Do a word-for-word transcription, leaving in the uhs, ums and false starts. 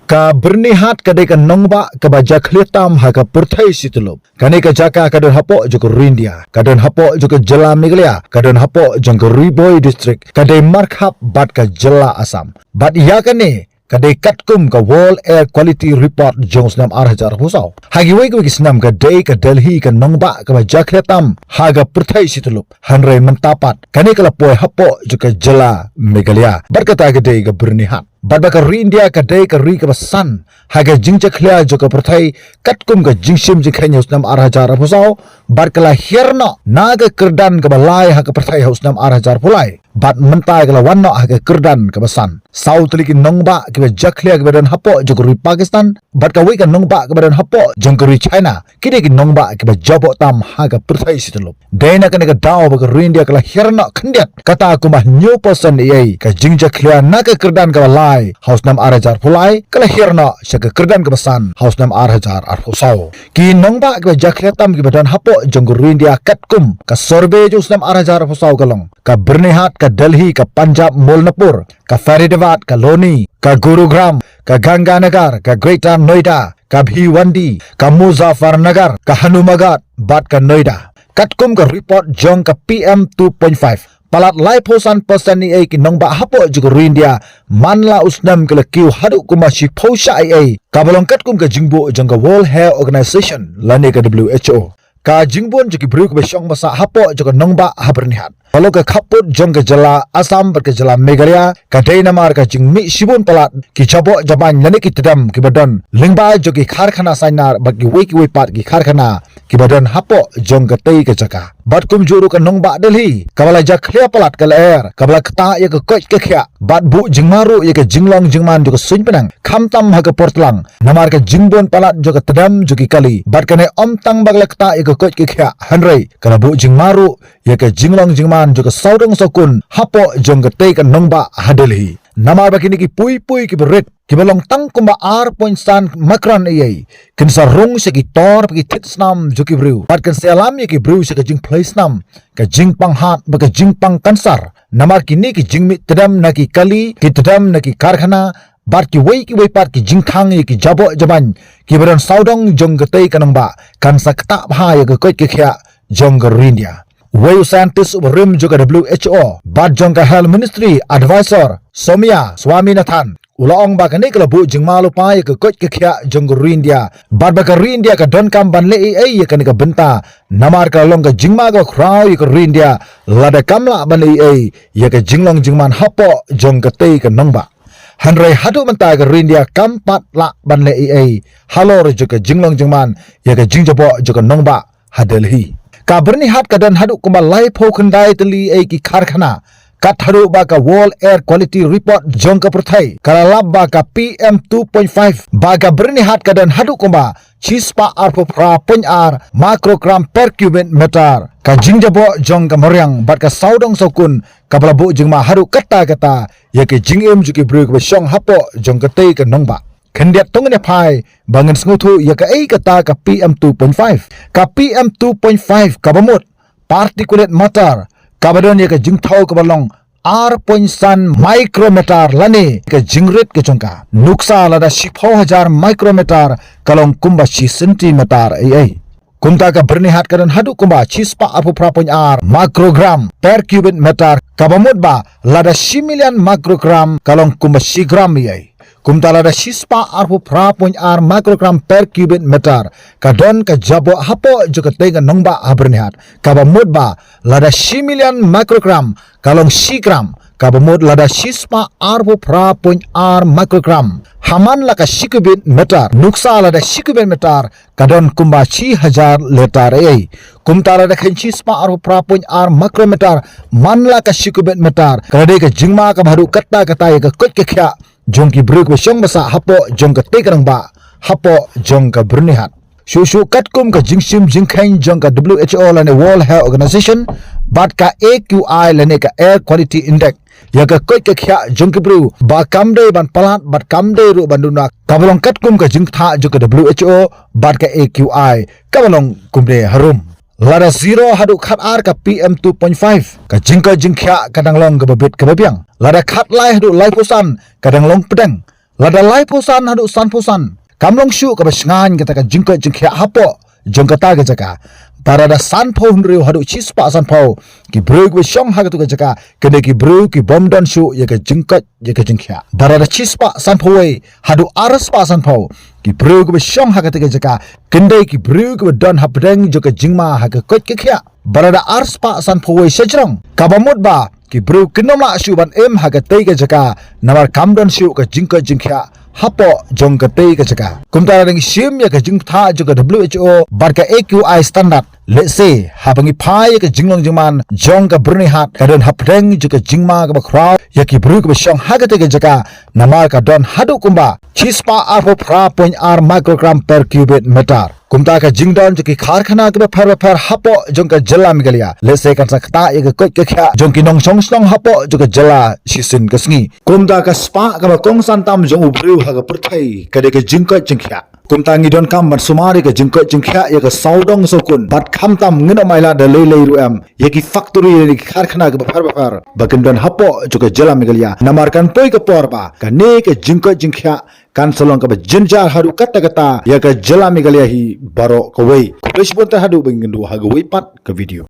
Ka Byrnihat ka dei ka nongbah kaba jakhlia tam ha ka pyrthei shi tyllup. Kane ka jaka ka don hapoh jong ka Ri India, ka don hapoh jong ka jylla Meghalaya, ka don hapoh jong ka Ri Bhoi District, ka dei markhap bad ka jylla Assam. Bad ïa kane ka dei katkum ka World Air Quality Report jong u snem ar hajar arphew saw. Ha kiwei kiwei ki snem ka dei ka Delhi ka nongbah kaba jakhlia tam ha ka pyrthei shi tyllup. Hynrei mynta pat kane ka la poi hapoh jong ka jylla Meghalaya. Bad kata ka dei ka Byrnihat. Bad ba ka Ri India ka dei ka ri kaba san ha ka jingjakhlia jong ka pyrthei katkum ka jingshim jingkheiñ ha u snem ar hajar arphew saw, bad ka la hiar noh na ka kyrdan kaba lai ha ka pyrthei ha u snem ar hajar arphew lai. Bad mynta ka la wan noh ha ka kyrdan kaba san. Saw tylli ki nongbah kiba jakhlia kiba don hapoh jong ka ri Pakistan, bad kawei ka nongbah kaba don hapoh jong ka ri China, ki dei ki nongbah kiba jaboh tam ha ka pyrthei shi tyllup. Dei na kane ka daw ba ka Ri India ka la hiar noh khyndiat, kata kumba hynñiew percent ei ei ka jingjakhlia na ka kyrdan kaba lai ha u snem ar hajar arphew lai, ka la hiar noh sha ka kyrdan kaba san ha u snem ar hajar arphew saw. Ki nongbah kiba jakhlia tam kiba don hapoh jong ka Ri India katkum ka survey jong u snem ar hajar arphew saw ka long ka Byrnihat, ka Delhi, ka Punjab Moolnapur, ka Faridabad, ka Loni, ka Gurugram, ka Ganganagar, ka Greater Noida, ka Bhiwandi, ka Muzaffarnagar, ka Hanumangarh bad ka Noida. Katkum ka report jong ka P M two point five, palat laiphew san percent ei ei ki nongbah hapoh jong ka Ri India man la u snem ki la kiew haduh kumba shiphew shah ei ei, kaba long katkum ka jingbuh jong ka World Health Organization lane ka W H O. Ka jingbun jong ki briew kiba shong ba sah hapoh jong ka nongbah ha Byrnihat, ka long ka khappud jong ka jylla Assam bad ka jylla Meghalaya, ka dei namar ka jingmih shibun palat ki jaboh jabain lane ki tdem kiba don lyngba jong ki karkhana sainar bad kiwei kiwei pat ki karkhana kiba don hapoh jong katei ka jaka. Bad kumjuh ruh ka nongbah Delhi kaba la jakhlia palat ka lyer, kaba la ktah ïa ka koit ka khiah bad buh jingma ruh ïa ka jinglong jingman jong ka suiñbneng, khamtam ha ka por tlang namar ka jingbun palat jong ka tdem jong ki kali. Bad kane ym tang ba ka la ktah ïa ka koit ka khiah, hynrei ka la buh jingma ruh ïa ka jinglong jingman jong ka sawdong sawkun hapoh jong katei ka nongbah ha Delhi. Namar ba kine ki pui pui kiba rit, kiba long tang kumba ar point san micron ei ei, kin sa rung sha ki tor bad ki thied snam jong ki briew, bad kin sa ïalam ïa ki briew sha ka jingphlei snam, ka jingpang heart bad ka jingpang cancer. Namar kine ki jingmih tdem na ki kali, ki tdem na ki karkhana bad kiwei kiwei pat ki jingkhang ïa ki jaboh jabain kiba don sawdong jong katei ka nongbah, kan sa ktah bha ïa ka koit ka khiah jong ka Ri India. Uwei u scientist uba rim jong ka W H O bad jong ka Health Ministry Advisor, Soumya Swaminathan, u la ong ba kane ka la buh jingma lypa ïa ka koit ka khiah jong ka Ri India, bad ba ka Ri India ka donkam ban leh ei ei ïa kane ka bynta, namar ka la long ka jingma kaba khraw ïa ka Ri India lada kam lah ban leh ei ei ïa ka jinglong jingman hapoh jong katei ka nongbah. Hynrei haduh mynta ka Ri India kam pat lah ban leh ei ei halor jong ka jinglong jingman ïa ka jingjaboh jong ka nongbah ha Delhi. Ka Byrnihat ka don haduh kumba laiphew khyndai tylli ei ki karkhana, kat haduh ba ka World Air Quality Report jong ka pyrthei ka la lap ba ka P M two point five, ba ka Byrnihat ka don haduh kumba shispah arphew phra point ar microgram per cubic meter. Ka jingjaboh jong ka mariang bad ka sawdong sawkun kaba la buh jingma haduh katta katta ïa ka jingim jong ki briew kiba shong hapoh jong katei ka nongbah. Khyndiat to ngin ïa phai ba ngin sngewthuh ïa kaei kata ka P M two point five. Ka P M two point five kaba mut particulate matter, kaba don ïa ka jingthaw kaba long ar point san micrometer lane ka jingrit ka jong ka. Nuksa lada shiphew hajar micrometer ka long kumba shi centimeter ei ei. Kumta ka Byrnihat ka don haduh kumba shispah arphew phra point ar microgram per cubic meter, kaba mut ba lada shi million microgram ka long kumba shi gram ei ei. Kumta lada shispah arphew phra point ar microgram per cubic meter ka don ka jaboh hapoh jong katei ka nongbah ha Byrnihat, kaba mut ba lada shi million microgram ka long shi gram, kaba mut lada shispah arphew phra point ar microgram ha man la ka shi cubic meter, nuksa lada shi cubic meter ka don kumba shi hajar litar ei ei. Kumta lada kheiñ shispah arphew phra point ar micrometer man la ka shi cubic meter, ka la dei ka jingma kaba haduh katta katta ïa ka koit ka khiah jong ki briew kiba shong ba sah hapoh jong katei ka nongbah, hapoh jong ka Byrnihat. Shuh shuh katkum ka jingshim jingkheiñ jong ka W H O lane World Health Organization bad ka A Q I lane ka Air Quality Index ïa ka koit ka khiah jong ki briew ba kam dei ban palat bad kam dei ruh ban duna, kaba long katkum ka jingktah jong ka W H O bad ka A Q I kaba long kumne harum. Lada zero haduh khatar ka P M two point five, ka jingkoit jingkhiah ka dang long kaba bit kaba biang. Lada khatlai haduh laiphew san ka dang long pdeng. Lada laiphew san haduh sanphew san kam long shuh kaba shngaiñ kata ka jingkoit jingkhiah hapoh jong kata ka jaka, bad lada sanphew hynriew haduh shispah sanphew ki briew kiba shong ha katu ka jaka ki dei ki briew ki bym don shuh ïa ka jingkoit ïa ka jingkhiah. Bad lada shispah sanphew wei haduh arspah sanphew ki briew kiba shong ha kata ka jaka ki dei ki briew kiba don hapdeng jong ka jingma ha ka koit ka khiah. Bad lada arspah sanphew wei shajrong, kaba mut ba ki briew kin ym lah shuh ban im ha katei ka jaka namar kam don shuh ka jingkoit jingkhiah hapoh jong katei ka jaka. Kumta lada ngi shim ïa ka jingbthah jong ka W H O bad ka A Q I standard, lehse haba ngi phai ïa ka jinglong jingman jong ka Byrnihat, ka don hapdeng jong ka jingma kaba khraw ïa ki briew kiba shong ha katei ka jaka namar ka don haduh kumba shispah arphew phra point ar microgram per cubic meter. Kumta ka jingdon jong ki karkhana kiba pher bapher hapoh jong ka jylla Meghalaya, lehse kan sa ktah ïa ka koit ka khiah jong ki nongshong shnong hapoh jong ka jylla shisien ka sngi. Kumta ka spah kaba kongsan tam jong u briew ha ka pyrthei ka dei ka jingkoit jingkhiah. Kumta ngi donkam ban sumar ïa ka jingkoit jingkhiah ïa ka sawdong sawkun, bad khamtam ngin ym ailad da lei lei ruh em ïa ki factory ne ki karkhana kiba pher bapher ba kin don hapoh jong ka jylla Meghalaya. Namar kan poi ka por ba kane ka jingkoit jingkhiah kan sa long kaba jynjar haduh katta katta ïa ka jylla Meghalaya hi baroh kawei. Khublei shibun, te haduh ban ïakynduh ha kawei pat ka video.